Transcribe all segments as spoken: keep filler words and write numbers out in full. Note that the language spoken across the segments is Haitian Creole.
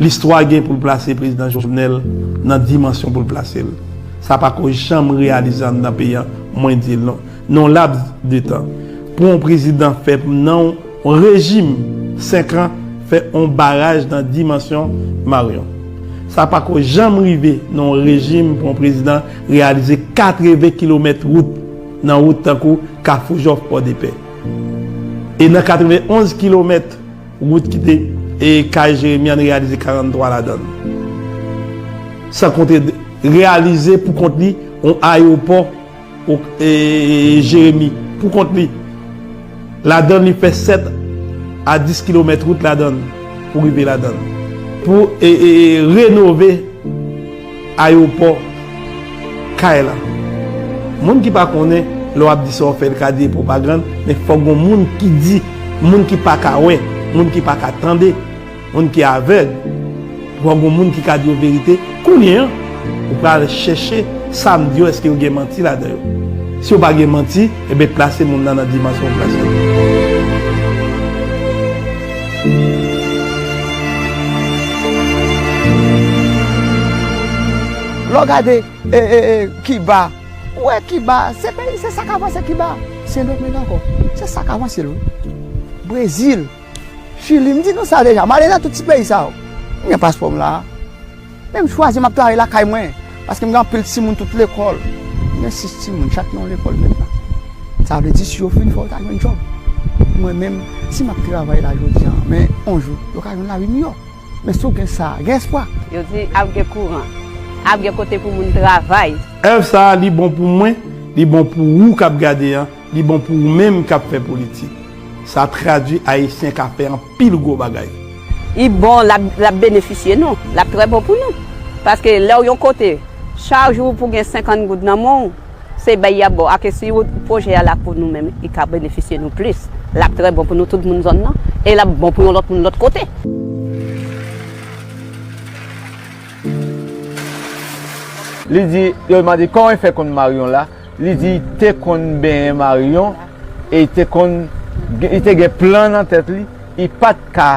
Listwa gen pou l plase prezidan Jovenel nan dimansyon pou l plase l. Sa pako janm reyalize anndan peyi a, mwen di l non. Nan yon laps de tan, pou yon prezidan fè nan yon rejim senk an, fè yon baraj nan dimansyon Marion. Sa pako janm rive nan yon rejim pou yon prezidan reyalize katreven kilomèt wout nan wout tankou Kafou Jòf, Pòdepè. E nan katrevenonz kilomèt wout ki te e kay Jeremi an, reyalize karanntwa ladan l. San konte reyalize pou kont li yon ayewopò, e, Jeremi, pou kont li. Ladan li fè sèt a dis kilomèt wout ladan l pou rive ladan l. Pou e, e, e, renove ayewopò Kay la. Moun ki pa konnen, lè w ap di sa w fè l ka di e pwopagann, men fòk gon moun ki di, moun ki pa ka wè, moun ki pa ka tande, moun ki avèg, fòk gon moun ki ka di yo verite. Kounye an, ou pral chèche sa m di yo, èske yo gen manti ladan yo. Si yo pa gen manti, ebyen plase moun nan nan dimansyon w plase l. Lè w gade e, e, e, Kiba, ou wè Kiba, se peyi, se sa k avanse Kiba. Sendomeng ankò, se sa k avanse l wi. Brezil, Chili, m di nou sa deja, m ale nan tout ti peyi sa yo. M gen paspò m la. Men m chwazi m ap travay lakay mwen, paske m gen anpil timoun tout lekòl. M gen sis timoun, chak nan yon lekòl mentnan. Sa vle di si yo fin fò yo ta jwenn djòb. Mwen menm, si m ap travay la jodi a, men yon jou, yo ka jwenn lavi miyò. Men si w gen sa, gen espwa. Yo di ap gen kouran, ap gen kote pou moun travay. Èv sa a, li bon pou mwen, li bon pou ou k ap gade an, li bon pou ou menm k ap fè politik. Sa tradui Ayisyen ka fè anpil gwo bagay. Li bon, l ap, l ap benefisye nou, l ap trè bon pou nou. Paske lè w yon kote, chak jou pou gen senkant goud nan men w, se bay y ap ba w. Ake si w, pwojè a la pou nou menm, li ka benefisye nou plis. L ap trè bon pou nou tout moun zòn nan, e l ap bon pou yon lòt moun lòt kote. Li di, yo mande kòman li fè konn Marion la, li di li te konn benyen Marion, e li te konn, li te gen plan nan tèt li, li pa t ka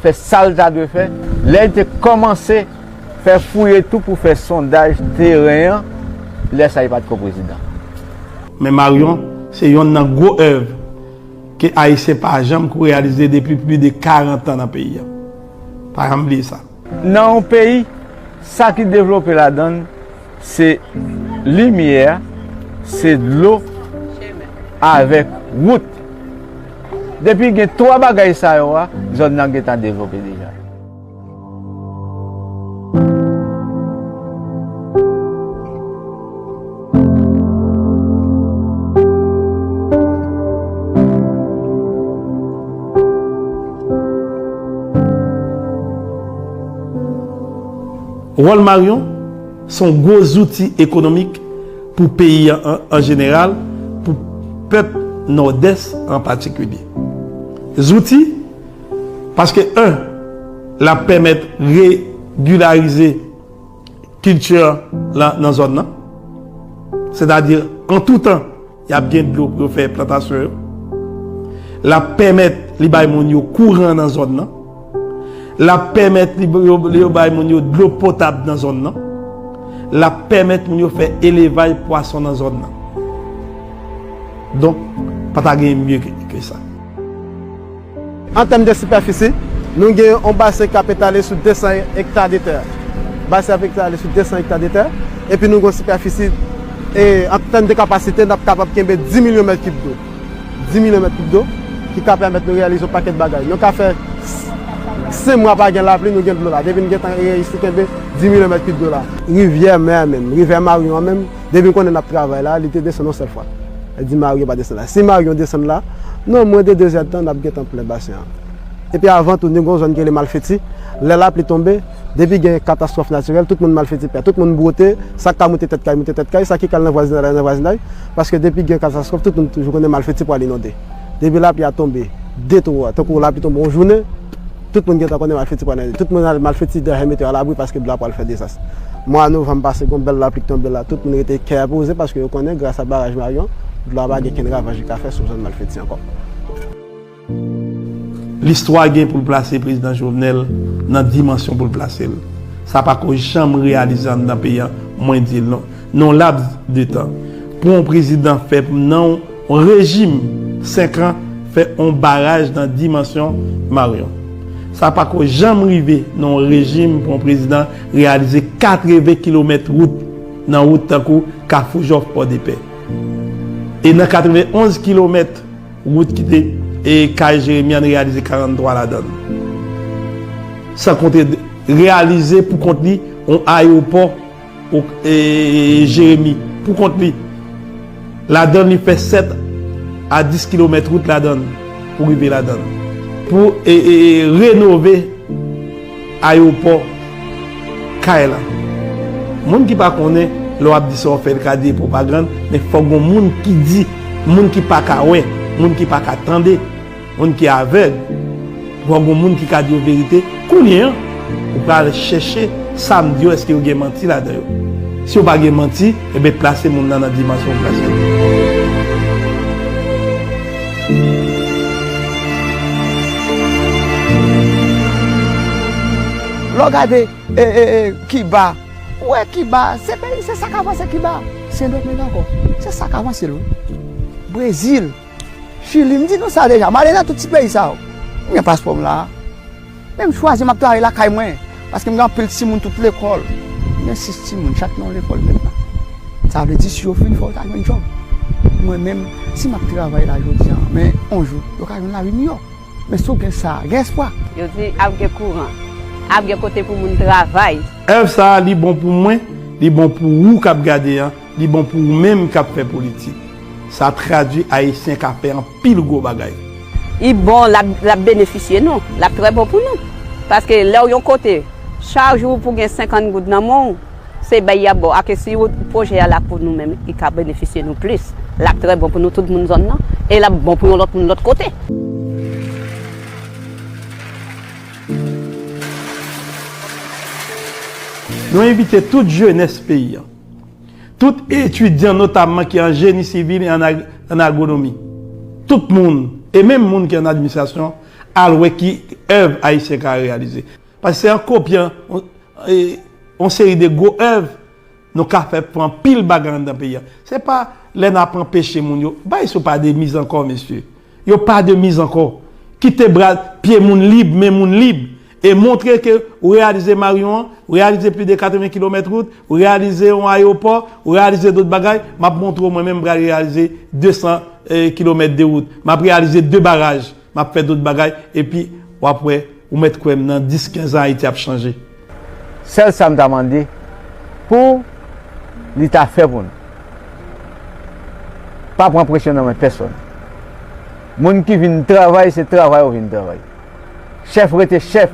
fè sa l ta dwe fè. Lè l te kòmanse fè fouye tou pou fè sondaj teren an, lè sa li pa t ko prezidan. Men Marion se yonn nan gwo èv ke Ayisyen pa janm ko reyalize depi plis de karant an nan peyi a. Pa janm bliye sa. Nan yon peyi, sa ki devlope ladan l, se limyè, se dlo, avèk wout. Depi gen twa bagay sa yo a, zòn nan gentan devlope deja. Wòl Marion se yon gwo zouti ekonomik pou peyi an, an, an jeneral, pou pèp Nòdès an patikilye. Zouti, paske, en, l ap pèmèt regilarize kilti la nan zòn nan. Sètadi, an tou tan, y ap gen dlo pou yo fè plantasyon yo. L ap pèmèt li bay moun yo kouran nan zòn nan. L ap pèmèt li, yo, yo bay moun yo dlo potab nan zòn nan. L ap pèmèt moun yo fè elevay pwason nan zòn nan. Donk, pa ta gen mye ke, ke sa. An tèm de sipèfisi, nou gen yon basen k ap etale sou de san ekta de tè. Basen ap etale sou de san ekta de tè, epi nou gen yon sipèfisi, e, an tèm de kapasite, n ap kapab kenbe dis milyon mèt kib dlo. Dis milyon mèt kib dlo, ki ka pèmèt nou reyalize yon pakèt bagay. Nou ka fè s-, senk mwa pa gen lapli, nou gen dlo la. Depi n gentan reyisi kenbe dis milyon mèt kib dlo la. Rivyè mè a menm, rivyè Marion an menm, depi m konnen n ap travay la, li te desann yon sèl fwa. Li di Marion pa desann la. Si Marion desann la, non, mwen de de zèdtan, n ap gentan plen basen an. Epi avan tou, nou gen yon zòn ki rele Malfeti. Lè lapli tonbe, depi gen katastwòf natirèl, tout moun Malfeti pè. Tout moun bwote, sa k ka moute tèt kay, moute tèt kay, sa ki ka al nan vwazinay, al nan vwazinay. Paske depi gen katastwòf, tout moun toujou konnen Malfeti pral inonde. Depi lapli a tonbe, de twa, tankou lapli tonbe yon jounen, tout moun gentan konnen Malfeti pral inonde. Tout moun al Malfeti dèyè mete yo alabri paske dlo a pral fè dezas. Mwa novanm pase, gen yon bèl lapli ki tonbe la, tout moun rete kè poze paske yo konnen, gras a baraj Marion, dlo a pa gen kenn ravaj li ka fè sou zòn Malfeti ankò. Listwa gen pou l plase prezidan Jovenel nan dimansyon pou l plase l. Sa pako janm reyalize anndan peyi a, mwen di l non. Nan yon laps de tan. Pou yon prezidan fè nan yon rejim senk an, fè yon baraj nan dimansyon Marion. Sa pako janm rive nan yon rejim pou yon prezidan reyalize katreven kilomèt wout nan wout tankou Kafou Jòf, Pòdepè. E nan katrevenonz kilomèt wout ki te e kay Jeremi an, reyalize karanntwa ladan l. San konte reyalize pou kont li yon ayewopò e Jeremi pou kont li. Ladan li fè sèt a dis kilomèt wout ladan pou rive ladan. Pou e, e, e renove ayewopò Kay la. Moun ki pa konnen, lè w ap di sa w fè l ka di e pwopagann, men fòk gon moun ki di, moun ki pa ka wè, moun ki pa ka tande, moun ki avèg, fòk gon moun ki ka di yo verite. Kounye an, ou pral chèche sa m di yo, èske yo gen manti ladan yo. Si yo pa gen manti, ebyen plase moun nan nan dimansyon w plase l. Lè w gade e, e, e, Kiba. Ou wè Kiba, se peyi, se sa k avanse Kiba. Sendomeng ankò, se sa k avanse l wi. Brezil, Chili, m di nou sa deja, m ale nan tout ti peyi sa yo. M gen paspò m la. Men m chwazi m ap travay lakay mwen, paske m gen anpil timoun tout lekòl. M gen sis timoun, chak nan yon lekòl mentnan. Sa vle di si yo fin fò yo ta jwenn djòb. Mwen menm, si m ap travay la jodi a, men yon jou, yo ka jwenn lavi miyò. Men si w gen sa, gen espwa. Yo di ap gen kouran, ap gen kote pou moun travay. Èv sa a, li bon pou mwen, li bon pou ou k ap gade an, li bon pou ou menm k ap fè politik. Sa tradui Ayisyen ka fè anpil gwo bagay. Li bon, l ap, l ap benefisye nou, l ap trè bon pou nou. Paske lè w yon kote, chak jou pou gen senkant goud nan men w, se bay y ap ba w. Ake si pwojè a la pou nou menm, li ka benefisye nou plis. L ap trè bon pou nou tout moun zòn nan, e l ap bon pou yon lòt moun lòt kote. Nou envite tout jenès peyi an, tout etidyan notamman ki an jeni sivil e an ag-, an agwonomi, tout moun, e menm moun ki an administrasyon, al wè ki èv Ayisyen ka reyalize. Paske se an kopyan, on, e, on seri de gwo èv nou ka fè pou anpil bagay anndan peyi a. Se pa lè n ap anpeche moun yo. Bagay sa yo pa de miz ankò, mesye. Yo pa de miz ankò. Kite bra, pye moun lib, men moun lib. E montre ke ou reyalize Marion an, ou reyalize plis de katreven kilomèt wout, ou reyalize yon ayewopò, ou reyalize dòt bagay. M ap montre w mwen menm m pral reyalize de san, e, kilomèt de wout. M ap reyalize de baraj. M ap fè dòt bagay, epi w ap wè, ou mèt kwè m, nan dis, kenz an, Ayiti ap chanje. Sèl sa m ta mande pou li ta fè pou nou. Pa pran presyon nan men pèsonn. Moun ki vin travay, se travay ou vin travay. Chèf rete chèf,